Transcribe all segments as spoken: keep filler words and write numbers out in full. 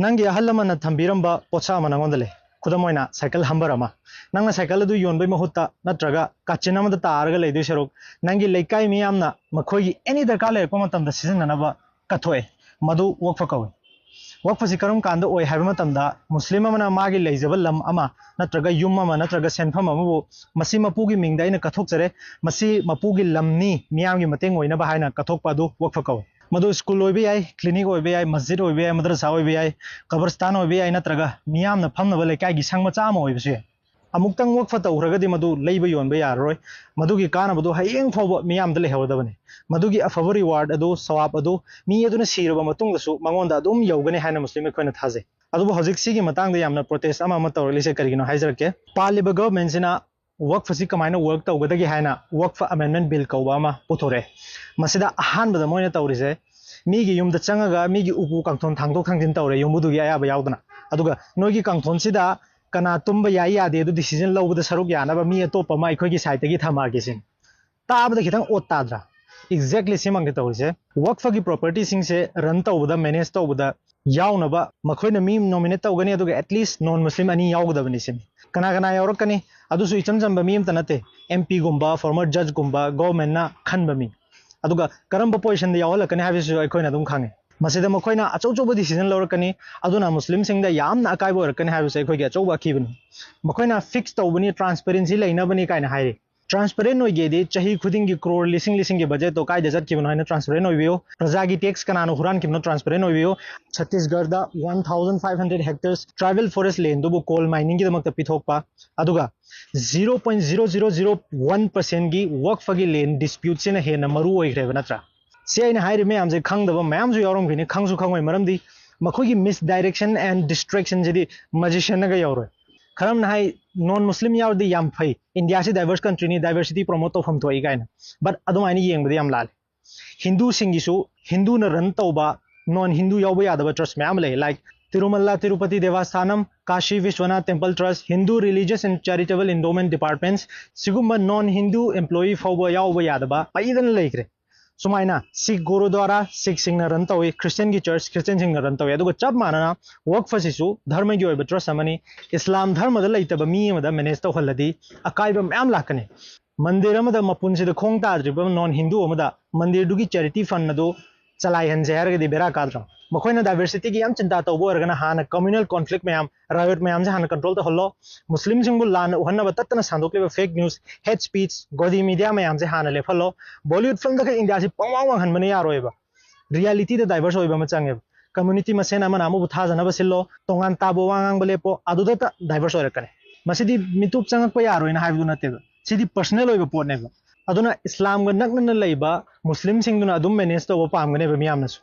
ꯅꯪꯒꯤ ꯑꯍꯜ ꯂꯃꯟꯅ ꯊꯝꯕꯤꯔꯝꯕ ꯄꯣꯠꯁꯛ ꯑꯃ ꯅꯪꯉꯣꯟꯗ ꯂꯩ꯫ ꯈꯨꯗꯝ ꯑꯣꯏꯅ, ꯁꯥꯏꯀꯜ ꯍꯝꯕꯔ ꯑꯃ꯫ ꯅꯪꯅ ꯁꯥꯏꯀꯜ ꯑꯗꯨ ꯌꯣꯟꯕꯩ ꯃꯍꯨꯠꯇ ꯅꯠꯇ꯭ꯔꯒ ꯀꯥꯆꯤꯟ ꯑꯃꯗ ꯇꯥꯔꯒ ꯂꯩꯗꯣꯏ ꯁꯔꯨꯛ, ꯅꯪꯒꯤ ꯂꯩꯀꯥꯏ ꯃꯤꯌꯥꯝꯅ ꯃꯈꯣꯏꯒꯤ ꯑꯦꯅꯤ ꯗꯔꯀꯥꯔ ꯂꯩꯔꯛꯄ ꯃꯇꯝꯗ ꯁꯤꯖꯤꯟꯅꯅꯕ ꯀꯠꯊꯣꯛꯑꯦ꯫ ꯃꯗꯨ ꯋꯛꯐ ꯀꯧꯏ꯫ ꯋꯛꯐꯁꯤ ꯀꯔꯝ ꯀꯥꯟꯗ ꯑꯣꯏ ꯍꯥꯏꯕ ꯃꯇꯝꯗ, ꯃꯨꯁꯂꯤꯝ ꯑꯃꯅ ꯃꯥꯒꯤ ꯂꯩꯖꯕ ꯂꯝ ꯑꯃ ꯅꯠꯇ꯭ꯔꯒ ꯌꯨꯝ ꯑꯃ ꯅꯠꯇ꯭ꯔꯒ ꯁꯦꯟꯐꯝ ꯑꯃꯕꯨ ꯃꯁꯤ ꯃꯄꯨꯒꯤ ꯃꯤꯡꯗ ꯑꯩꯅ ꯀꯠꯊꯣꯛꯆꯔꯦ, ꯃꯁꯤ ꯃꯄꯨꯒꯤ ꯂꯝꯅꯤ, ꯃꯤꯌꯥꯝꯒꯤ ꯃꯇꯦꯡ ꯑꯣꯏꯅꯕ ꯍꯥꯏꯅ ꯀꯠꯊꯣꯛꯄ ꯑꯗꯨ ꯋꯛꯐ ꯀꯧꯏ꯫ ꯃꯗꯨ ꯁ꯭ꯀꯨꯜ ꯑꯣꯏꯕ ꯌꯥꯏ, ꯀ꯭ꯂꯤꯅꯤꯛ ꯑꯣꯏꯕ ꯌꯥꯏ, ꯃꯁꯖꯤꯗ ꯑꯣꯏꯕ ꯌꯥꯏ, ꯃꯗ꯭ꯔꯁꯥ ꯑꯣꯏꯕ ꯌꯥꯏ, ꯀꯕꯔꯁꯇꯥꯟ ꯑꯣꯏꯕ ꯌꯥꯏ, ꯅꯠꯇ꯭ꯔꯒ ꯃꯤꯌꯥꯝꯅ ꯐꯝꯅꯕ ꯂꯩꯀꯥꯏꯒꯤ ꯁꯪ ꯃꯆꯥ ꯑꯃ ꯑꯣꯏꯕꯁꯨ ꯌꯥꯏ꯫ ꯑꯃꯨꯛꯇꯪ ꯋꯛꯐ ꯇꯧꯈ꯭ꯔꯒꯗꯤ ꯃꯗꯨ ꯂꯩꯕ ꯌꯣꯟꯕ ꯌꯥꯔꯔꯣꯏ꯫ ꯃꯗꯨꯒꯤ ꯀꯥꯟꯅꯕꯗꯨ ꯍꯌꯦꯡ ꯐꯥꯎꯕ ꯃꯤꯌꯥꯝꯗ ꯂꯩꯍꯧꯔꯗꯕꯅꯤ꯫ ꯃꯗꯨꯒꯤ ꯑꯐꯕ ꯔꯤꯋꯥꯔꯗ ꯑꯗꯨ, ꯁꯋꯥꯕ ꯑꯗꯨ, ꯃꯤ ꯑꯗꯨꯅ ꯁꯤꯔꯕ ꯃꯇꯨꯡꯗꯁꯨ ꯃꯉꯣꯟꯗ ꯑꯗꯨꯝ ꯌꯧꯒꯅꯤ ꯍꯥꯏꯅ ꯃꯨꯁꯂꯤꯝ ꯑꯩꯈꯣꯏꯅ ꯊꯥꯖꯩ꯫ ꯑꯗꯨꯕꯨ ꯍꯧꯖꯤꯛ ꯁꯤꯒꯤ ꯃꯇꯥꯡꯗ ꯌꯥꯝꯅ ꯄ꯭ꯔꯣꯇꯦꯁ ꯑꯃ ꯑꯃ ꯇꯧꯔꯛꯂꯤꯁꯦ ꯀꯔꯤꯒꯤꯅꯣ ꯍꯥꯏꯖꯔꯛꯀꯦ꯫ ꯄꯥꯜꯂꯤꯕ ꯒꯚꯔꯟꯃꯦꯟꯁꯤꯅ ꯋꯛꯐ ꯑꯁꯤ ꯀꯃꯥꯏꯅ ꯋꯔꯛ ꯇꯧꯒꯗꯒꯦ ꯍꯥꯏꯅ ꯋꯛꯐ ꯑꯃꯦꯟꯗꯃꯦꯟꯠ ꯕꯤꯜ ꯀꯧꯕ ꯑꯃ ꯄꯨꯊꯣꯔꯛꯑꯦ꯫ ꯃꯁꯤꯗ ꯑꯍꯥꯟꯕꯗ ꯃꯣꯏꯅ ꯇꯧꯔꯤꯁꯦ, ꯃꯤꯒꯤ ꯌꯨꯝꯗ ꯆꯪꯉꯒ ꯃꯤꯒꯤ ꯎꯄꯨ ꯀꯥꯡꯊꯣꯟ ꯊꯥꯡꯗꯣꯛ ꯊꯥꯡꯖꯤꯟ ꯇꯧꯔꯦ, ꯌꯨꯝꯕꯨꯗꯨꯒꯤ ꯑꯌꯥꯕ ꯌꯥꯎꯗꯅ꯫ ꯑꯗꯨꯒ ꯅꯣꯏꯒꯤ ꯀꯥꯡꯊꯣꯟꯁꯤꯗ ꯀꯅꯥ ꯇꯨꯝꯕ ꯌꯥꯏ ꯌꯥꯗꯦ ꯑꯗꯨ ꯗꯤꯁꯤꯖꯟ ꯂꯧꯕꯗ ꯁꯔꯨꯛ ꯌꯥꯅꯕ ꯃꯤ ꯑꯇꯣꯞꯄ ꯑꯃ ꯑꯩꯈꯣꯏꯒꯤ ꯁꯥꯏꯠꯇꯒꯤ ꯊꯝꯃꯛꯑꯒꯦ ꯁꯤꯅꯤ꯫ ꯇꯥꯕꯗ ꯈꯤꯇꯪ ꯑꯣꯠ ꯇꯥꯗ꯭ꯔꯥ? ꯑꯦꯛꯖꯦꯛꯂꯤ ꯁꯤꯃꯛꯅꯤ ꯇꯧꯔꯤꯁꯦ꯫ ꯋꯛꯐꯒꯤ ꯄ꯭ꯔꯣꯄꯔꯇꯤꯁꯤꯡꯁꯦ ꯔꯟ ꯇꯧꯕꯗ, ꯃꯦꯅꯦꯖ ꯇꯧꯕꯗ ꯌꯥꯎꯅꯕ ꯃꯈꯣꯏꯅ ꯃꯤ ꯅꯣꯃꯤꯅꯦꯠ ꯇꯧꯒꯅꯤ, ꯑꯗꯨꯒ ꯑꯦꯠꯂꯤꯁ ꯅꯣꯟ ꯃꯨꯁꯂꯤꯝ ꯑꯅꯤ ꯌꯥꯎꯒꯗꯕꯅꯤ ꯁꯤꯅꯤ꯫ ꯀꯅꯥ ꯀꯅꯥ ꯌꯥꯎꯔꯛꯀꯅꯤ? ꯑꯗꯨꯁꯨ ꯏꯆꯝ ꯆꯝꯕ ꯃꯤ ꯑꯃꯇ ꯅꯠꯇꯦ, ꯑꯦꯝ ꯄꯤꯒꯨꯝꯕ, ꯐꯣꯔꯃꯔ ꯖꯖꯀꯨꯝꯕ, ꯒꯣꯚꯔꯟꯃꯦꯟꯠꯅ ꯈꯟꯕ ꯃꯤ꯫ ꯑꯗꯨꯒ ꯀꯔꯝꯕ ꯄꯣꯖꯤꯁꯟꯗ ꯌꯥꯎꯍꯜꯂꯛꯀꯅꯤ ꯍꯥꯏꯕꯁꯤꯁꯨ ꯑꯩꯈꯣꯏꯅ ꯑꯗꯨꯝ ꯈꯪꯉꯦ꯫ ꯃꯁꯤꯗ ꯃꯈꯣꯏꯅ ꯑꯆꯧ ꯑꯆꯧꯕ ꯗꯤꯁꯤꯖꯟ ꯂꯧꯔꯛꯀꯅꯤ, ꯑꯗꯨꯅ ꯃꯨꯁꯂꯤꯝꯁꯤꯡꯗ ꯌꯥꯝꯅ ꯑꯀꯥꯏꯕ ꯑꯣꯏꯔꯛꯀꯅꯤ ꯍꯥꯏꯕꯁꯦ ꯑꯩꯈꯣꯏꯒꯤ ꯑꯆꯧꯕ ꯑꯀꯤꯕꯅꯤ꯫ ꯃꯈꯣꯏꯅ ꯐꯤꯛꯁ ꯇꯧꯕꯅꯤ, ꯇ꯭ꯔꯥꯟꯁꯄꯦꯔꯦꯟꯁꯤ ꯂꯩꯅꯕꯅꯤ ꯀꯥꯏꯅ ꯍꯥꯏꯔꯤ꯫ ꯇ꯭ꯔꯥꯟꯁꯄꯦꯔꯦꯟ ꯑꯣꯏꯒꯦꯗꯤ ꯆꯍꯤ ꯈꯨꯗꯤꯡꯒꯤ ꯀ꯭ꯔꯣꯔ ꯂꯤꯁꯤꯡ ꯂꯤꯁꯤꯡꯒꯤ ꯕꯖꯦꯠꯇꯣ ꯀꯥꯏꯗ ꯆꯠꯈꯤꯕꯅꯣ ꯍꯥꯏꯅ ꯇ꯭ꯔꯥꯟꯁꯄꯦꯔꯦꯟ ꯑꯣꯏꯕꯤꯌꯨ꯫ ꯄ꯭ꯔꯖꯥꯒꯤ ꯇꯦꯛꯁ ꯀꯅꯥꯅ ꯍꯨꯔꯥꯟꯈꯤꯕꯅꯣ ꯇ꯭ꯔꯥꯟꯁꯄꯦꯔꯦꯟ ꯑꯣꯏꯕꯤꯌꯨ꯫ ꯁꯠꯇꯤꯁꯒꯔꯗ one thousand five hundred hectares tribal forest ꯂꯦꯟꯗꯨꯕꯨ ꯀꯣꯜ ꯃꯥꯏꯅꯤꯡꯒꯤꯗꯃꯛꯇ ꯄꯤꯊꯣꯛꯄ, ꯑꯗꯨꯒ zero point zero zero zero one ꯄꯔꯁꯦꯟꯒꯤ ꯋꯛꯐꯒꯤ ꯂꯦꯟ ꯗꯤꯁꯄ꯭ꯌꯨꯠꯁꯤꯅ ꯍꯦꯟꯅ ꯃꯔꯨ ꯑꯣꯏꯈ꯭ꯔꯦꯕ ꯅꯠꯇ꯭ꯔꯥ? ꯁꯤ ꯑꯩꯅ ꯍꯥꯏꯔꯤ ꯃꯌꯥꯝꯁꯦ ꯈꯪꯗꯕ ꯃꯌꯥꯝꯁꯨ ꯌꯥꯎꯔꯝꯈꯤꯅꯤ, ꯈꯪꯁꯨ ꯈꯪꯉꯣꯏ, ꯃꯔꯝꯗꯤ ꯃꯈꯣꯏꯒꯤ ꯃꯤꯁ ꯗꯥꯏꯔꯦꯛꯁꯟ ꯑꯦꯟ ꯗꯤꯁꯇ꯭ꯔꯦꯛꯁꯟꯁꯤꯗꯤ ꯃꯦꯖꯤꯁꯤꯌꯟꯅꯒ ꯌꯧꯔꯣꯏ꯫ ꯈꯔꯝꯅ ꯍꯥꯏ, ꯅꯣꯟ ꯃꯨꯁꯂꯤꯝ ꯌꯥꯎꯔꯗꯤ ꯌꯥꯝ ꯐꯩ, ꯏꯟꯗꯤꯌꯥꯁꯤ ꯗꯥꯏꯕꯔꯁ ꯀꯟꯇ꯭ꯔꯤꯅꯤ, ꯗꯥꯏꯕꯔꯁꯤꯇꯤ ꯄ꯭ꯔꯣꯃꯣꯠ ꯇꯧꯐꯝ ꯊꯣꯛꯏ ꯀꯥꯏꯅ꯫ ꯕꯠ ꯑꯗꯨꯃꯥꯏꯅ ꯌꯦꯡꯕꯗꯤ ꯌꯥꯝ ꯂꯥꯜꯂꯦ꯫ ꯍꯤꯟꯗꯨꯁꯤꯡꯒꯤꯁꯨ ꯍꯤꯟꯗꯨꯅ ꯔꯟ ꯇꯧꯕ ꯅꯣꯟ ꯍꯤꯟꯗꯨ ꯌꯥꯎꯕ ꯌꯥꯗꯕ ꯇ꯭ꯔꯁ ꯃꯌꯥꯝ ꯑꯃ ꯂꯩ, like Tirumala Tirupati Devasthanam, Kashi Vishwanath temple trust, Hindu religious and charitable endowment departments. ꯁꯤꯒꯨꯝꯕ ꯅꯣꯟ ꯍꯤꯟꯗꯨ ꯑꯦꯝꯄ꯭ꯂꯣꯌꯤ ꯐꯥꯎꯕ ꯌꯥꯎꯕ ꯌꯥꯗꯕ ꯄꯩꯗꯅ ꯂꯩꯈ꯭ꯔꯦ꯫ ꯁꯨꯃꯥꯏꯅ ꯁꯤꯈ ꯒꯨꯔꯨꯗ꯭ꯋꯥꯔꯥ ꯁꯤꯈꯁꯤꯡꯅ ꯔꯟ ꯇꯧꯏ, ꯈ꯭ꯔꯤꯁꯇꯤꯌꯟꯒꯤ ꯆꯔꯆ ꯈ꯭ꯔꯤꯁꯇꯤꯌꯟꯁꯤꯡꯅ ꯔꯟ ꯇꯧꯏ, ꯑꯗꯨꯒ ꯆꯞ ꯃꯥꯟꯅꯅ ꯋꯛꯐ ꯑꯁꯤꯁꯨ ꯙꯔꯃꯒꯤ ꯑꯣꯏꯕ ꯇ꯭ꯔꯁ ꯑꯃꯅꯤ꯫ ꯏꯁꯂꯥꯝ ꯙꯔꯃꯗ ꯂꯩꯇꯕ ꯃꯤ ꯑꯃꯗ ꯃꯦꯅꯦꯖ ꯇꯧꯍꯜꯂꯗꯤ ꯑꯀꯥꯏꯕ ꯃꯌꯥꯝ ꯂꯥꯛꯀꯅꯤ꯫ ꯃꯟꯗꯤꯔ ꯑꯃꯗ ꯃꯄꯨꯟꯁꯤꯗ ꯈꯣꯡ ꯇꯥꯗ꯭ꯔꯤꯕ ꯅꯣꯟ ꯍꯤꯟꯗꯨ ꯑꯃꯗ ꯃꯟꯗꯤꯔꯗꯨꯒꯤ ꯆꯦꯔꯤꯇꯤ ꯐꯟ ꯑꯗꯨ ꯆꯂꯥꯏꯍꯟꯁꯦ ꯍꯥꯏꯔꯒꯗꯤ ꯕꯦꯔꯥ ꯀꯥꯗ꯭ꯔꯣ? ꯃꯈꯣꯏꯅ ꯗꯥꯏꯚꯔꯁꯤꯇꯤꯒꯤ ꯌꯥꯝ ꯆꯤꯟꯇꯥ ꯇꯧꯕ ꯑꯣꯏꯔꯒꯅ ꯍꯥꯟꯅ ꯀꯝꯃ꯭ꯌꯨꯅꯦꯜ ꯀꯣꯟꯐ꯭ꯂꯤꯛ ꯃꯌꯥꯝ, ꯔꯥꯏꯑꯣꯠ ꯃꯌꯥꯝꯁꯦ ꯍꯥꯟꯅ ꯀꯟꯇ꯭ꯔꯣꯜ ꯇꯧꯍꯜꯂꯣ꯫ ꯃꯨꯁꯂꯤꯝꯁꯤꯡꯕꯨ ꯂꯥꯟꯅ ꯎꯍꯟꯅꯕ ꯇꯠꯇꯅ ꯁꯟꯗꯣꯛꯂꯤꯕ ꯐꯦꯛ ꯅ꯭ꯌꯨꯁ, ꯍꯦꯠ ꯁ꯭ꯄꯤꯆ, ꯒꯣꯗꯤ ꯃꯤꯗꯤꯌꯥ ꯃꯌꯥꯝꯁꯦ ꯍꯥꯟꯅ ꯂꯦꯞꯍꯜꯂꯣ꯫ ꯕꯣꯂꯤꯋꯨꯗ ꯐꯤꯂꯝꯗꯈꯛ ꯏꯟꯗꯤꯌꯥꯁꯤ ꯄꯪꯋꯥꯡ ꯋꯥꯡꯍꯟꯕꯅ ꯌꯥꯔꯣꯏꯕ꯫ ꯔꯤꯌꯦꯂꯤꯇꯤꯗ ꯗꯥꯏꯚꯔꯁ ꯑꯣꯏꯕ ꯑꯃ ꯆꯪꯉꯦꯕ꯫ ꯀꯝꯃ꯭ꯌꯨꯅꯤꯇꯤ ꯃꯁꯦꯟ ꯑꯃꯅ ꯑꯃꯕꯨ ꯊꯥꯖꯅꯕ ꯁꯤꯜꯂꯣ, ꯇꯣꯉꯥꯟ ꯇꯥꯕ ꯋꯥ ꯉꯥꯡꯕ ꯂꯦꯞꯄꯣ, ꯑꯗꯨꯗꯇ ꯗꯥꯏꯚꯔꯁ ꯑꯣꯏꯔꯛꯀꯅꯤ꯫ ꯃꯁꯤꯗꯤ ꯃꯤꯇꯣꯞ ꯆꯪꯉꯛꯄ ꯌꯥꯔꯣꯏꯅ ꯍꯥꯏꯕꯗꯨ ꯅꯠꯇꯦꯕ, ꯁꯤꯗꯤ ꯄꯔꯁꯅꯦꯜ ꯑꯣꯏꯕ ꯄꯣꯠꯅꯦꯕ꯫ ꯑꯗꯨꯅ ꯏꯁꯂꯥꯝꯒ ꯅꯛꯅꯅ ꯂꯩꯕ ꯃꯨꯁꯂꯤꯝꯁꯤꯡꯗꯨꯅ ꯑꯗꯨꯝ ꯃꯦꯅꯦꯖ ꯇꯧꯕ ꯄꯥꯝꯒꯅꯦꯕ ꯃꯤꯌꯥꯝꯅꯁꯨ꯫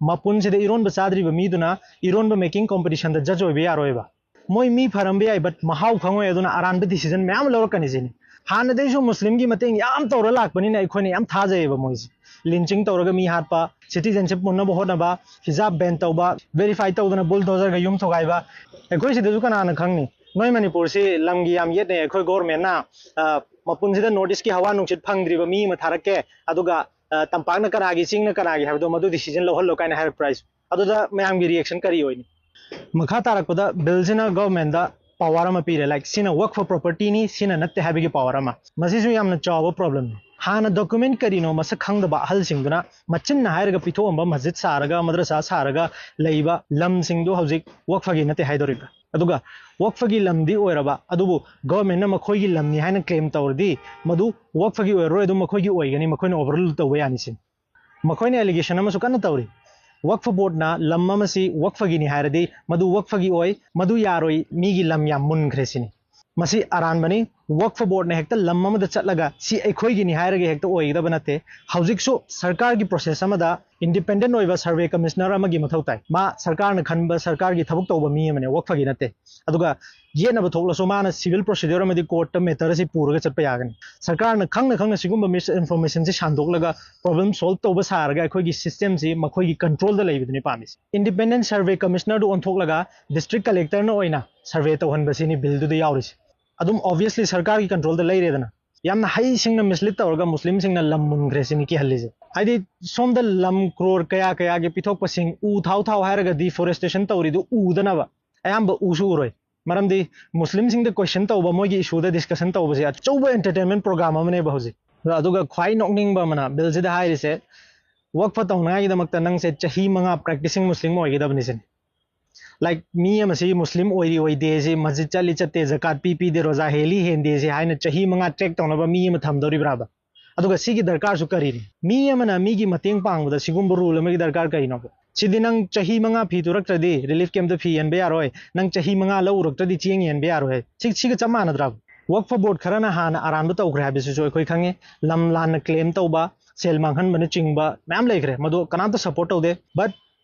ꯃꯄꯨꯟꯁꯤꯗ ꯏꯔꯣꯟꯕ ꯆꯥꯗ꯭ꯔꯤꯕ ꯃꯤꯗꯨꯅ ꯏꯔꯣꯟꯕ ꯃꯦꯀꯤꯡ ꯀꯣꯝꯄꯤꯇꯤꯁꯟꯗ ꯖꯖ ꯑꯣꯏꯕ ꯌꯥꯔꯣꯏꯕ꯫ ꯃꯣꯏ ꯃꯤ ꯐꯔꯝꯕ ꯌꯥꯏ, ꯕꯠ ꯃꯍꯥꯎ ꯈꯪꯉꯣꯏ, ꯑꯗꯨꯅ ꯑꯔꯥꯟꯕ ꯗꯤꯁꯤꯖꯟ ꯃꯌꯥꯝ ꯑꯃ ꯂꯧꯔꯛꯀꯅꯤ ꯁꯤꯅꯤ꯫ ꯍꯥꯟꯅꯗꯩꯁꯨ ꯃꯨꯁꯂꯤꯝꯒꯤ ꯃꯇꯦꯡ ꯌꯥꯝ ꯇꯧꯔ ꯂꯥꯛꯄꯅꯤꯅ ꯑꯩꯈꯣꯏꯅ ꯌꯥꯝ ꯊꯥꯖꯩꯌꯦꯕ ꯃꯣꯏꯁꯦ꯫ ꯂꯤꯟꯆꯤꯡ ꯇꯧꯔꯒ ꯃꯤ ꯍꯥꯠꯄ, ꯁꯤꯇꯤꯖꯟꯁꯤꯞ ꯃꯨꯟꯅꯕ ꯍꯣꯠꯅꯕ, ꯍꯤꯖꯥꯕ ꯕꯦꯟ ꯇꯧꯕ, ꯚꯦꯔꯤꯐꯥꯏ ꯇꯧꯗꯅ ꯕꯨꯜꯗꯣꯖꯔꯒ ꯌꯨꯝ ꯊꯨꯒꯥꯏꯕ꯫ ꯑꯩꯈꯣꯏ ꯁꯤꯗꯁꯨ ꯀꯅꯥꯅ ꯈꯪꯅꯤ? ꯅꯣꯏ ꯃꯅꯤꯄꯨꯔꯁꯤ ꯂꯝꯒꯤ ꯌꯥꯝ ꯌꯦꯠꯅꯩ꯫ ꯑꯩꯈꯣꯏ ꯒꯣꯔꯃꯦꯟꯅ, ꯑ, ꯃꯄꯨꯟꯁꯤꯗ ꯅꯣꯔꯠ ꯏꯁꯀꯤ ꯍꯋꯥ ꯅꯨꯡꯁꯤꯠ ꯐꯪꯗ꯭ꯔꯤꯕ ꯃꯤ ꯑꯃ ꯊꯥꯔꯛꯀꯦ, ꯑꯗꯨꯒ, ꯑ, ꯇꯝꯄꯥꯛꯅ ꯀꯅꯥꯒꯤ, ꯆꯤꯡꯅ ꯀꯅꯥꯒꯤ ꯍꯥꯏꯕꯗꯣ ꯃꯗꯨ ꯗꯤꯁꯤꯖꯟ ꯂꯧꯍꯜꯂꯣ ꯀꯥꯏꯅ ꯍꯥꯏꯔꯛꯄ꯭ꯔꯥ ꯍꯥꯏꯁꯦ? ꯑꯗꯨꯗ ꯃꯌꯥꯝꯒꯤ ꯔꯤꯌꯦꯛꯁꯟ ꯀꯔꯤ ꯑꯣꯏꯅꯤ? ꯃꯈꯥ ꯇꯥꯔꯛꯄꯗ ꯕꯤꯜꯁꯤꯅ ꯒꯣꯔꯃꯦꯟꯗ ꯄꯋꯥꯔ ꯑꯃ ꯄꯤꯔꯦ, ꯂꯥꯏꯛ, ꯁꯤꯅ ꯋꯛꯐ ꯄ꯭ꯔꯣꯄꯔꯇꯤꯅꯤ, ꯁꯤꯅ ꯅꯠꯇꯦ ꯍꯥꯏꯕꯒꯤ ꯄꯋꯥꯔ ꯑꯃ꯫ ꯃꯁꯤꯁꯨ ꯌꯥꯝꯅ ꯆꯥꯎꯕ ꯄ꯭ꯔꯣꯕ꯭ꯂꯦꯝꯅꯤ꯫ ꯍꯥꯟꯅ ꯗꯣꯀꯨꯃꯦꯟ ꯀꯔꯤꯅꯣ ꯃꯁꯛ ꯈꯪꯗꯕ ꯑꯍꯜꯁꯤꯡꯗꯨꯅ ꯃꯆꯤꯟꯅ ꯍꯥꯏꯔꯒ ꯄꯤꯊꯣꯛꯑꯝꯕ ꯃꯁꯖꯤꯗ ꯁꯥꯔꯒ, ꯃꯗ꯭ꯔꯁꯥ ꯁꯥꯔꯒ ꯂꯩꯕ ꯂꯝꯁꯤꯡꯗꯨ ꯍꯧꯖꯤꯛ ꯋꯛꯐꯒꯤ ꯅꯠꯇꯦ ꯍꯥꯏꯗꯣꯔꯤꯕ꯭ꯔꯥ? ꯑꯗꯨꯒ ꯋꯛꯐꯒꯤ ꯂꯝꯗꯤ ꯑꯣꯏꯔꯕ, ꯑꯗꯨꯕꯨ ꯒꯣꯔꯃꯦꯟꯅ ꯃꯈꯣꯏꯒꯤ ꯂꯝꯅꯤ ꯍꯥꯏꯅ ꯀ꯭ꯂꯦꯝ ꯇꯧꯔꯗꯤ, ꯃꯗꯨ ꯋꯛꯐꯒꯤ ꯑꯣꯏꯔꯔꯣꯏ, ꯑꯗꯨꯝ ꯃꯈꯣꯏꯒꯤ ꯑꯣꯏꯒꯅꯤ, ꯃꯈꯣꯏꯅ ꯑꯣꯚꯔꯔꯨꯜ ꯇꯧꯕ ꯌꯥꯅꯤ ꯁꯤꯅꯤ꯫ ꯃꯈꯣꯏꯅ ꯑꯦꯂꯤꯒꯦꯁꯟ ꯑꯃꯁꯨ ꯀꯟꯅ ꯇꯧꯔꯤ, ꯋꯛꯐ ꯕꯣꯔꯗꯅ ꯂꯝ ꯑꯃꯁꯤ ꯋꯛꯐꯒꯤꯅꯤ ꯍꯥꯏꯔꯗꯤ ꯃꯗꯨ ꯋꯛꯐꯒꯤ ꯑꯣꯏ, ꯃꯗꯨ ꯌꯥꯔꯣꯏ, ꯃꯤꯒꯤ ꯂꯝ ꯌꯥꯝ ꯃꯨꯟꯈ꯭ꯔꯦ ꯁꯤꯅꯤ꯫ ꯃꯁꯤ ꯑꯔꯥꯟꯕꯅꯤ꯫ ꯋꯛꯐ ꯕꯣꯔꯗꯅ ꯍꯦꯛꯇ ꯂꯝ ꯑꯃꯗ ꯆꯠꯂꯒ ꯁꯤ ꯑꯩꯈꯣꯏꯒꯤꯅꯤ ꯍꯥꯏꯔꯒ ꯍꯦꯛꯇ ꯑꯣꯏꯒꯗꯕ ꯅꯠꯇꯦ꯫ ꯍꯧꯖꯤꯛꯁꯨ ꯁꯔꯀꯥꯔꯒꯤ ꯄ꯭ꯔꯣꯁꯦꯁ ꯑꯃꯗ ꯏꯟꯗꯤꯄꯦꯟꯗꯦꯟ ꯑꯣꯏꯕ ꯁꯔꯚꯦ ꯀꯃꯤꯁꯅꯔ ꯑꯃꯒꯤ ꯃꯊꯧ ꯇꯥꯏ꯫ ꯃꯥ ꯁꯔꯀꯥꯔꯅ ꯈꯟꯕ ꯁꯔꯀꯥꯔꯒꯤ ꯊꯕꯛ ꯇꯧꯕ ꯃꯤ ꯑꯃꯅꯦ, ꯋꯛꯐꯒꯤ ꯅꯠꯇꯦ꯫ ꯑꯗꯨꯒ ꯌꯦꯠꯅꯕ ꯊꯣꯛꯂꯁꯨ ꯃꯥꯅ ꯁꯤꯚꯤꯜ ꯄ꯭ꯔꯣꯁꯤꯗ꯭ꯌꯨꯔ ꯑꯃꯗꯤ ꯀꯣꯔꯠꯇ ꯃꯦꯇꯔ ꯑꯁꯤ ꯄꯨꯔꯒ ꯆꯠꯄ ꯌꯥꯒꯅꯤ꯫ ꯁꯔꯀꯥꯔꯅ ꯈꯪꯅ ꯈꯪꯅ ꯁꯤꯒꯨꯝꯕ ꯃꯤꯁ ꯏꯟꯐꯣꯔꯃꯦꯁꯟꯁꯤ ꯁꯟꯗꯣꯛꯂꯒ ꯄ꯭ꯔꯣꯕ꯭ꯂꯦꯝ ꯁꯣꯜꯕ ꯇꯧꯕ ꯁꯥꯔꯒ ꯑꯩꯈꯣꯏꯒꯤ ꯁꯤꯁꯇꯦꯝꯁꯤ ꯃꯈꯣꯏꯒꯤ ꯀꯟꯇ꯭ꯔꯣꯜꯗ ꯂꯩꯕꯗꯨꯅꯤ ꯄꯥꯝꯃꯤꯁꯤ꯫ ꯏꯟꯗꯤꯄꯦꯟꯗꯦꯟ ꯁꯔꯚꯦ ꯀꯃꯤꯁꯅꯔꯗꯨ ꯑꯣꯟꯊꯣꯛꯂꯒ ꯗꯤꯁꯇ꯭ꯔꯤꯛ ꯀꯂꯦꯛꯇꯔꯅ ꯑꯣꯏꯅ ꯁꯔꯚꯦ ꯇꯧꯍꯟꯕꯁꯤꯅꯤ ꯕꯤꯜꯗꯨꯗ ꯌꯥꯎꯔꯤꯁꯤ꯫ ꯑꯗꯨꯝ ꯑꯣꯕꯤꯌꯁꯂꯤ ꯁꯔꯀꯥꯔꯒꯤ ꯀꯟꯇ꯭ꯔꯣꯜꯗ ꯂꯩꯔꯦꯗꯅ꯫ ꯌꯥꯝꯅ ꯍꯩꯁꯤꯡꯅ ꯃꯤꯁꯂꯤꯠ ꯇꯧꯔꯒ ꯃꯨꯁꯂꯤꯝꯁꯤꯡꯅ ꯂꯝ ꯃꯨꯟꯈ꯭ꯔꯦ ꯁꯤꯅꯤ ꯀꯤꯍꯜꯂꯤꯁꯦ꯫ ꯍꯥꯏꯗꯤ ꯁꯣꯝꯗ ꯂꯝ ꯀ꯭ꯔꯣꯔ ꯀꯌꯥ ꯀꯌꯥꯒꯤ ꯄꯤꯊꯣꯛꯄꯁꯤꯡ ꯎ ꯊꯥꯎ ꯊꯥꯎ ꯍꯥꯏꯔꯒ ꯗꯤꯐꯣꯔꯦꯁꯇꯦꯁꯟ ꯇꯧꯔꯤꯗꯨ ꯎꯗꯅꯕ ꯑꯌꯥꯝꯕ ꯎꯁꯨ ꯎꯔꯣꯏ꯫ ꯃꯔꯝꯗꯤ ꯃꯨꯁꯂꯤꯝꯁꯤꯡꯗ ꯀꯣꯏꯁꯟ ꯇꯧꯕ, ꯃꯣꯏꯒꯤ ꯏꯁꯨꯗ ꯗꯤꯁꯀꯁꯟ ꯇꯧꯕꯁꯦ ꯑꯆꯧꯕ ꯑꯦꯟꯇꯔꯇꯦꯟꯃꯦꯟ ꯄ꯭ꯔꯣꯒ꯭ꯔꯥꯝ ꯑꯃꯅꯦꯕ ꯍꯧꯖꯤꯛ꯫ ꯑꯗꯨꯒ ꯈ꯭ꯋꯥꯏ ꯅꯣꯛꯅꯤꯡꯕ ꯑꯃꯅ ꯕꯤꯜꯁꯤꯗ ꯍꯥꯏꯔꯤꯁꯦ, ꯋꯛꯐ ꯇꯧꯅꯉꯥꯏꯒꯤꯗꯃꯛꯇ ꯅꯪꯁꯦ ꯆꯍꯤ ꯃꯉꯥ ꯄ꯭ꯔꯦꯛꯇꯤꯁꯤꯡ ꯃꯨꯁꯂꯤꯝ ꯑꯣꯏꯒꯗꯕꯅꯤ ꯁꯤꯅꯤ꯫ ꯂꯥꯏꯛ, ꯃꯤ ꯑꯃꯁꯤ ꯃꯨꯁꯂꯤꯝ ꯑꯣꯏꯔꯤ ꯑꯣꯏꯗꯦꯁꯤ, ꯃꯁꯖꯤꯗ ꯆꯠꯂꯤ ꯆꯠꯇꯦ, ꯖꯀꯥꯠ ꯄꯤ ꯄꯤꯗꯦ, ꯔꯣꯖꯥ ꯍꯦꯜꯂꯤ ꯍꯦꯟꯗꯦꯁꯤ ꯍꯥꯏꯅ ꯆꯍꯤ ꯃꯉꯥ ꯇ꯭ꯔꯦꯛ ꯇꯧꯅꯕ ꯃꯤ ꯑꯃ ꯊꯝꯗꯧꯔꯤꯕ꯭ꯔꯥꯕ? ꯑꯗꯨꯒ ꯁꯤꯒꯤ ꯗꯔꯀꯥꯔꯁꯨ ꯀꯔꯤꯅꯤ? ꯃꯤ ꯑꯃꯅ ꯃꯤꯒꯤ ꯃꯇꯦꯡ ꯄꯥꯡꯕꯗ ꯁꯤꯒꯨꯝꯕ ꯔꯨꯜ ꯑꯃꯒꯤ ꯗꯔꯀꯥꯔ ꯀꯔꯤꯅꯣꯕ? ꯁꯤꯗꯤ ꯅꯪ ꯆꯍꯤ ꯃꯉꯥ ꯐꯤ ꯇꯨꯔꯛꯇ꯭ꯔꯗꯤ ꯔꯤꯂꯤꯐ ꯀꯦꯝꯞꯇ ꯐꯤ ꯌꯦꯟꯕ ꯌꯥꯔꯣꯏ, ꯅꯪ ꯆꯍꯤ ꯃꯉꯥ ꯂꯧ ꯎꯔꯛꯇ꯭ꯔꯗꯤ ꯆꯦꯡ ꯌꯦꯟꯕ ꯌꯥꯔꯣꯏ ꯍꯥꯏ꯫ ꯁꯤ, ꯁꯤꯒ ꯆꯞ ꯃꯥꯟꯅꯗ꯭ꯔꯕ? ꯋꯛꯐ ꯕꯣꯔꯗ ꯈꯔꯅ ꯍꯥꯟꯅ ꯑꯔꯥꯟꯕ ꯇꯧꯈ꯭ꯔꯦ ꯍꯥꯏꯕꯁꯤꯁꯨ ꯑꯩꯈꯣꯏ ꯈꯪꯉꯤ꯫ ꯂꯝ ꯂꯥꯟꯅ ꯀ꯭ꯂꯦꯝ ꯇꯧꯕ, ꯁꯦꯜ ꯃꯥꯡꯍꯟꯕꯅꯆꯤꯡꯕ ꯃꯌꯥꯝ ꯂꯩꯈ꯭ꯔꯦ, ꯃꯗꯨ ꯀꯅꯥꯝꯇ ꯁꯄꯣꯔꯠ ꯇꯧꯗꯦ꯫ ꯕꯠ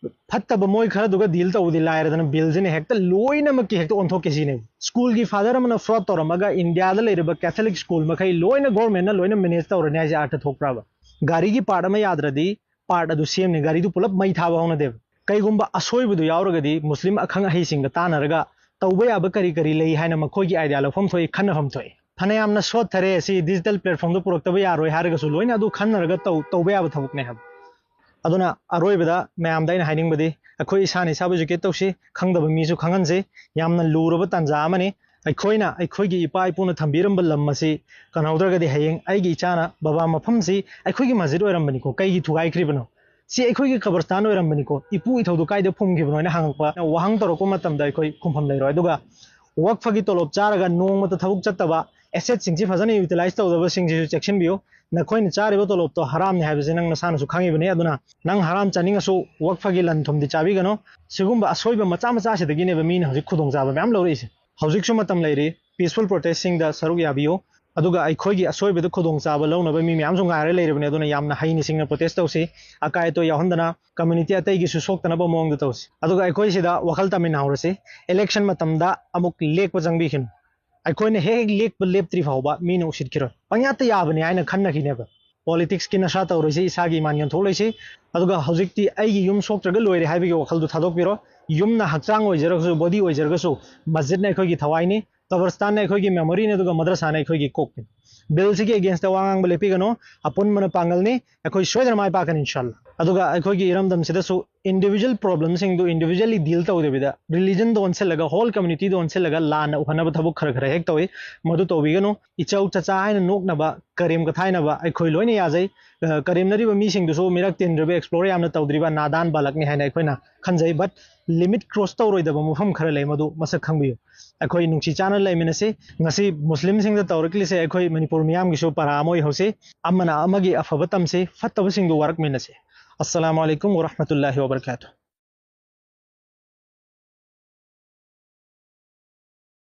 ꯐꯠꯇꯕ ꯃꯣꯏ ꯈꯔꯗꯨꯒ ꯗꯤꯜ ꯇꯧꯕꯗꯤ ꯂꯥꯏꯔꯗꯅ ꯕꯤꯜꯁꯤꯅ ꯍꯦꯛꯇ ꯂꯣꯏꯅꯃꯛꯀꯤ ꯍꯦꯛꯇ ꯑꯣꯟꯊꯣꯛꯀꯦ ꯁꯤꯅꯦꯕ꯫ ꯁ꯭ꯀꯨꯜꯒꯤ ꯐꯥꯗꯔ ꯑꯃꯅ ꯐ꯭ꯔꯣꯗ ꯇꯧꯔꯝꯃꯒ ꯏꯟꯗꯤꯌꯥꯗ ꯂꯩꯔꯤꯕ ꯀꯦꯊꯣꯂꯤꯛ ꯁ꯭ꯀꯨꯜ ꯃꯈꯩ ꯂꯣꯏꯅ ꯒꯣꯔꯃꯦꯟꯅ ꯂꯣꯏꯅ ꯃꯦꯅꯦꯖ ꯇꯧꯔꯅꯤ ꯍꯥꯏꯁꯦ ꯑꯥꯔꯊ ꯊꯣꯛꯄ꯭ꯔꯕ? ꯒꯥꯔꯤꯒꯤ ꯄꯥꯔꯠ ꯑꯃ ꯌꯥꯗ꯭ꯔꯗꯤ ꯄꯥꯔꯠ ꯑꯗꯨ ꯁꯦꯝꯅꯤ, ꯒꯥꯔꯤꯗꯨ ꯄꯨꯂꯞ ꯃꯩ ꯊꯥꯕ ꯍꯧꯅꯗꯦꯕ꯫ ꯀꯩꯒꯨꯝꯕ ꯑꯁꯣꯏꯕꯗꯨ ꯌꯥꯎꯔꯒꯗꯤ ꯃꯨꯁꯂꯤꯝ ꯑꯈꯪ ꯑꯍꯩꯁꯤꯡꯒ ꯇꯥꯟꯅꯔꯒ ꯇꯧꯕ ꯌꯥꯕ ꯀꯔꯤ ꯀꯔꯤ ꯂꯩ ꯍꯥꯏꯅ ꯃꯈꯣꯏꯒꯤ ꯑꯥꯏꯗꯤꯌꯥ ꯂꯧꯐꯝ ꯊꯣꯛꯏ, ꯈꯟꯅꯐꯝ ꯊꯣꯛꯏ꯫ ꯐꯅꯌꯥꯝꯅ ꯁꯣꯠꯊꯔꯦ, ꯁꯤ ꯗꯤꯖꯤꯇꯦꯜ ꯄ꯭ꯂꯦꯠꯐꯣꯔꯝꯗ ꯄꯨꯔꯛꯇꯕ ꯌꯥꯔꯣꯏ ꯍꯥꯏꯔꯒꯁꯨ ꯂꯣꯏꯅ ꯑꯗꯨ ꯈꯟꯅꯔꯒ ꯇꯧ-, ꯇꯧꯕ ꯌꯥꯕ ꯊꯕꯛꯅꯦ ꯍꯥꯏꯕ꯫ ꯑꯗꯨꯅ ꯑꯔꯣꯏꯕꯗ ꯃꯌꯥꯝꯗ ꯑꯩꯅ ꯍꯥꯏꯅꯤꯡꯕꯗꯤ, ꯑꯩꯈꯣꯏ ꯏꯁꯥꯅ ꯏꯁꯥꯕꯨ ꯏꯖꯨꯀꯦꯠ ꯇꯧꯁꯤ, ꯈꯪꯗꯕ ꯃꯤꯁꯨ ꯈꯪꯍꯟꯁꯤ꯫ ꯌꯥꯝꯅ ꯂꯨꯔꯕ ꯇꯥꯟꯖꯥ ꯑꯃꯅꯤ꯫ ꯑꯩꯈꯣꯏꯅ ꯑꯩꯈꯣꯏꯒꯤ ꯏꯄꯥ ꯏꯄꯨꯅ ꯊꯝꯕꯤꯔꯝꯕ ꯂꯝ ꯑꯁꯤ ꯀꯟꯍꯧꯗ꯭ꯔꯒꯗꯤ ꯍꯌꯦꯡ ꯑꯩꯒꯤ ꯏꯆꯥꯅ, "ꯕꯕꯥ, ꯃꯐꯝꯁꯤ ꯑꯩꯈꯣꯏꯒꯤ ꯃꯁꯖꯤꯗ ꯑꯣꯏꯔꯝꯕꯅꯤꯀꯣ, ꯀꯩꯒꯤ ꯊꯨꯒꯥꯏꯈ꯭ꯔꯤꯕꯅꯣ? ꯁꯤ ꯑꯩꯈꯣꯏꯒꯤ ꯀꯕꯔꯁꯇꯥꯟ ꯑꯣꯏꯔꯝꯕꯅꯤꯀꯣ, ꯏꯄꯨ ꯏꯊꯧꯗꯨ ꯀꯥꯏꯗ ꯐꯨꯝꯈꯤꯕꯅꯣ?" ꯍꯥꯏꯅ ꯍꯪꯉꯛꯄ ꯋꯥꯍꯪ ꯇꯧꯔꯛꯄ ꯃꯇꯝꯗ ꯑꯩꯈꯣꯏ ꯈꯨꯝꯐꯝ ꯂꯩꯔꯣꯏ꯫ ꯑꯗꯨꯒ ꯋꯛꯐꯒꯤ ꯇꯣꯂꯣꯞ ꯆꯥꯔꯒ ꯅꯣꯡꯃꯇ ꯊꯕꯛ ꯆꯠꯇꯕ, ꯑꯦꯁꯦꯠꯁꯤꯡꯁꯤ ꯐꯖꯅ ꯌꯨꯇꯤꯂꯥꯏꯁ ꯇꯧꯗꯕꯁꯤꯡꯁꯤꯁꯨ ꯆꯦꯛꯁꯤꯟꯕꯤꯌꯨ꯫ ꯅꯈꯣꯏꯅ ꯆꯥꯔꯤꯕ ꯇꯣꯂꯣꯞꯇꯣ ꯍꯔꯥꯝꯅꯤ ꯍꯥꯏꯕꯁꯤ ꯅꯪ ꯅꯁꯥꯅꯁꯨ ꯈꯪꯉꯤꯕꯅꯤ꯫ ꯑꯗꯨꯅ ꯅꯪ ꯍꯔꯥꯝ ꯆꯥꯅꯤꯡꯉꯁꯨ ꯋꯛꯐꯒꯤ ꯂꯟ ꯊꯨꯝꯗꯤ ꯆꯥꯕꯤꯒꯅꯨ꯫ ꯁꯤꯒꯨꯝꯕ ꯑꯁꯣꯏꯕ ꯃꯆꯥ ꯃꯆꯥꯁꯤꯗꯒꯤꯅꯦꯕ ꯃꯤꯅ ꯍꯧꯖꯤꯛ ꯈꯨꯗꯣꯡꯆꯥꯕ ꯃꯌꯥꯝ ꯂꯧꯔꯛꯏꯁꯦ꯫ ꯍꯧꯖꯤꯛꯁꯨ ꯃꯇꯝ ꯂꯩꯔꯤ, ꯄꯤꯁꯐꯨꯜ ꯄ꯭ꯔꯣꯇꯦꯁꯁꯤꯡꯗ ꯁꯔꯨꯛ ꯌꯥꯕꯤꯌꯨ꯫ ꯑꯗꯨꯒ ꯑꯩꯈꯣꯏꯒꯤ ꯑꯁꯣꯏꯕꯗ ꯈꯨꯗꯣꯡꯆꯥꯕ ꯂꯧꯅꯕ ꯃꯤ ꯃꯌꯥꯝꯁꯨ ꯉꯥꯏꯔ ꯂꯩꯔꯕꯅꯤ꯫ ꯑꯗꯨꯅ ꯌꯥꯝꯅ ꯍꯩꯅ ꯁꯤꯡꯅ ꯄ꯭ꯔꯣꯇꯦꯁ ꯇꯧꯁꯤ, ꯑꯀꯥꯏ ꯑꯇꯣꯏ ꯌꯥꯎꯍꯟꯗꯅ, ꯀꯝꯃ꯭ꯌꯨꯅꯤꯇꯤ ꯑꯇꯩꯒꯤꯁꯨ ꯁꯣꯛꯇꯅꯕ ꯃꯑꯣꯡꯗ ꯇꯧꯁꯤ꯫ ꯑꯗꯨꯒ ꯑꯩꯈꯣꯏ ꯁꯤꯗ ꯋꯥꯈꯜ ꯇꯥꯃꯤꯟꯅꯍꯧꯔꯁꯤ, ꯏꯂꯦꯛꯁꯟ ꯃꯇꯝꯗ ꯑꯃꯨꯛ ꯂꯦꯛꯄ ꯆꯪꯕꯤꯈꯤꯅꯨ꯫ ꯑꯩꯈꯣꯏꯅ ꯍꯦꯛ ꯍꯦꯛ ꯂꯦꯛꯄ ꯂꯦꯞꯇ꯭ꯔꯤ ꯐꯥꯎꯕ ꯃꯤꯅ ꯎꯁꯤꯠꯈꯤꯔꯣꯏ꯫ ꯄꯪꯌꯥꯠꯇ ꯌꯥꯕꯅꯤ ꯍꯥꯏꯅ ꯈꯟꯅꯈꯤꯅꯦꯕ꯫ ꯄꯣꯂꯤꯇꯤꯛꯁꯀꯤ ꯅꯁꯥ ꯇꯧꯔꯣꯏꯁꯤ, ꯏꯁꯥꯒꯤ ꯏꯃꯥꯟ ꯌꯣꯟꯊꯣꯛꯂꯣꯏꯁꯤ꯫ ꯑꯗꯨꯒ ꯍꯧꯖꯤꯛꯇꯤ ꯑꯩꯒꯤ ꯌꯨꯝ ꯁꯣꯛꯇ꯭ꯔꯒ ꯂꯣꯏꯔꯦ ꯍꯥꯏꯕꯒꯤ ꯋꯥꯈꯜꯗꯨ ꯊꯥꯗꯣꯛꯄꯤꯔꯣ꯫ ꯌꯨꯝꯅ ꯍꯛꯆꯥꯡ ꯑꯣꯏꯖꯔꯒꯁꯨ, ꯕꯣꯗꯤ ꯑꯣꯏꯖꯔꯒꯁꯨ, ꯃꯁꯖꯤꯗꯅ ꯑꯩꯈꯣꯏꯒꯤ ꯊꯋꯥꯏꯅꯤ, ꯀꯕꯔꯁꯇꯥꯟꯅ ꯑꯩꯈꯣꯏꯒꯤ ꯃꯦꯃꯣꯔꯤꯅꯤ, ꯑꯗꯨꯒ ꯃꯗ꯭ꯔꯁꯥꯅ ꯑꯩꯈꯣꯏꯒꯤ ꯀꯣꯛꯅꯤ꯫ ꯕꯤꯜꯁꯤꯒꯤ ꯑꯦꯒꯦꯟꯁꯇ ꯋꯥ ꯉꯥꯡꯕ ꯂꯦꯞꯄꯤꯒꯅꯨ꯫ ꯑꯄꯨꯟꯕꯅ ꯄꯥꯡꯒꯜꯅꯤ꯫ ꯑꯩꯈꯣꯏ ꯁꯣꯏꯗꯅ ꯃꯥꯏ ꯄꯥꯛꯀꯅꯤ, ꯏꯟꯁꯥꯜꯂꯥ꯫ ꯑꯗꯨꯒ ꯑꯩꯈꯣꯏꯒꯤ ꯏꯔꯝꯗꯝꯁꯤꯗꯁꯨ individual problemꯁꯤꯡꯗꯨ individually deal ꯇꯧꯗꯕꯤꯗ, religionꯗ ꯑꯣꯟꯁꯤꯜꯂꯒ, whole communityꯗ ꯑꯣꯟꯁꯤꯜꯂꯒ ꯂꯥꯟꯅ ꯎꯍꯟꯅꯕ ꯊꯕꯛ ꯈꯔ ꯈꯔ ꯍꯦꯛ ꯇꯧꯏ꯫ ꯃꯗꯨ ꯇꯧꯕꯤꯒꯅꯨ꯫ ꯏꯆꯧ ꯆꯆꯥ ꯍꯥꯏꯅ ꯅꯣꯛꯅꯕ, ꯀꯔꯦꯝ ꯀꯊꯥꯏꯅꯕ ꯑꯩꯈꯣꯏ ꯂꯣꯏꯅ ꯌꯥꯖꯩ꯫ ꯑ, ꯀꯔꯦꯝꯅꯔꯤꯕ ꯃꯤꯁꯤꯡꯗꯨꯁꯨ ꯃꯤꯔꯛ ꯇꯤꯟꯗ꯭ꯔꯤꯕ, explore ꯌꯥꯝꯅ ꯇꯧꯗ꯭ꯔꯤꯕ ꯅꯥꯗꯥꯟ ꯕꯥꯂꯛꯅꯤ ꯍꯥꯏꯅ ꯑꯩꯈꯣꯏꯅ ꯈꯟꯖꯩ꯫ But limit cross ꯇꯧꯔꯣꯏꯗꯕ ꯃꯐꯝ ꯈꯔ ꯂꯩ, ꯃꯗꯨ ꯃꯁꯛ ꯈꯪꯕꯤꯌꯨ꯫ ꯑꯩꯈꯣꯏ ꯅꯨꯡꯁꯤ ꯆꯥꯟꯅ ꯂꯩꯃꯤꯟꯅꯁꯤ꯫ ꯉꯁꯤ ꯃꯨꯁꯂꯤꯝꯁꯤꯡꯗ ꯇꯧꯔꯛꯂꯤꯁꯦ ꯑꯩꯈꯣꯏ ꯃꯅꯤꯄꯨꯔ ꯃꯤꯌꯥꯝꯒꯤꯁꯨ ꯄꯔꯥ ꯑꯃ ꯑꯣꯏꯍꯧꯁꯤ꯫ ꯑꯃꯅ ꯑꯃꯒꯤ ꯑꯐꯕ ꯇꯝꯁꯤ, ꯐꯠꯇꯕꯁꯤꯡꯗꯨ ꯋꯥꯔꯛꯃꯤꯟꯅꯁꯤ꯫ ꯑꯁꯁꯂꯥꯃꯨ ꯑꯂꯩꯀꯨꯝ ꯋꯔꯍꯃꯇꯨꯜꯂꯥꯍꯤ ꯋꯕꯔꯀꯥꯇꯨꯍ꯫